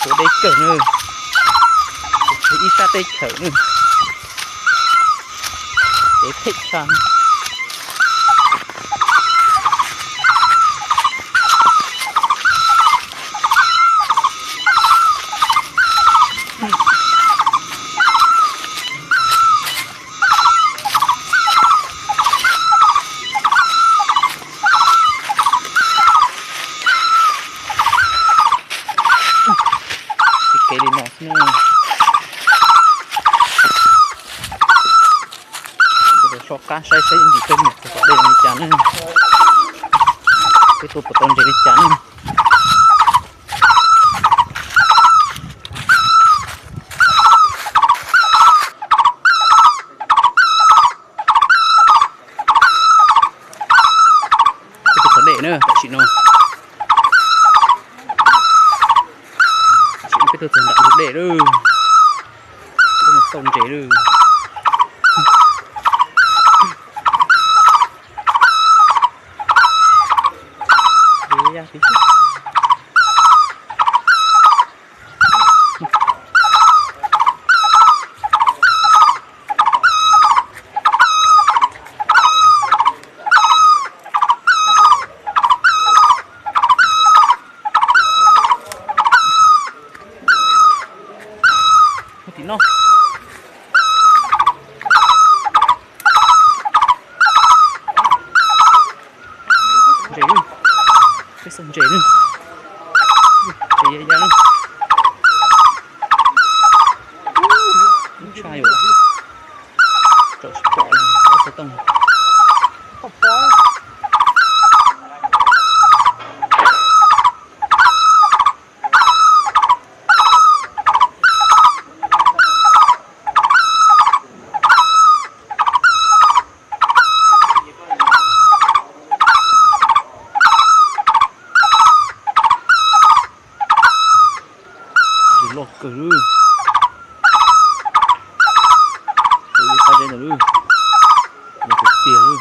Tua deb kawg na, ib sab teb chaws na, kev phem tshaj. Tsis kev li no xwb na. Soj qab saib saib ntsis peb mus txog tom dej li cas ne, peb tuaj puas tau ntses li cas ne. Peb tuaj txog dej na tam sim no. Tam sim no peb tuaj txog nram ntug dej lawm, peb mus xauj ntses lawm. Tim no. Ntses, peb xauj ntses na. Ntses ya ya na. Ub, tshaj yuav, tsom tsis pom li, ob xov tooj. Ntses loj kawg lawm. Ntses qab zeb ntawd lawm. Ntses tiag tiag lawm.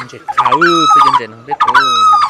Ntses qhav, peb cov ntses no peb tuav.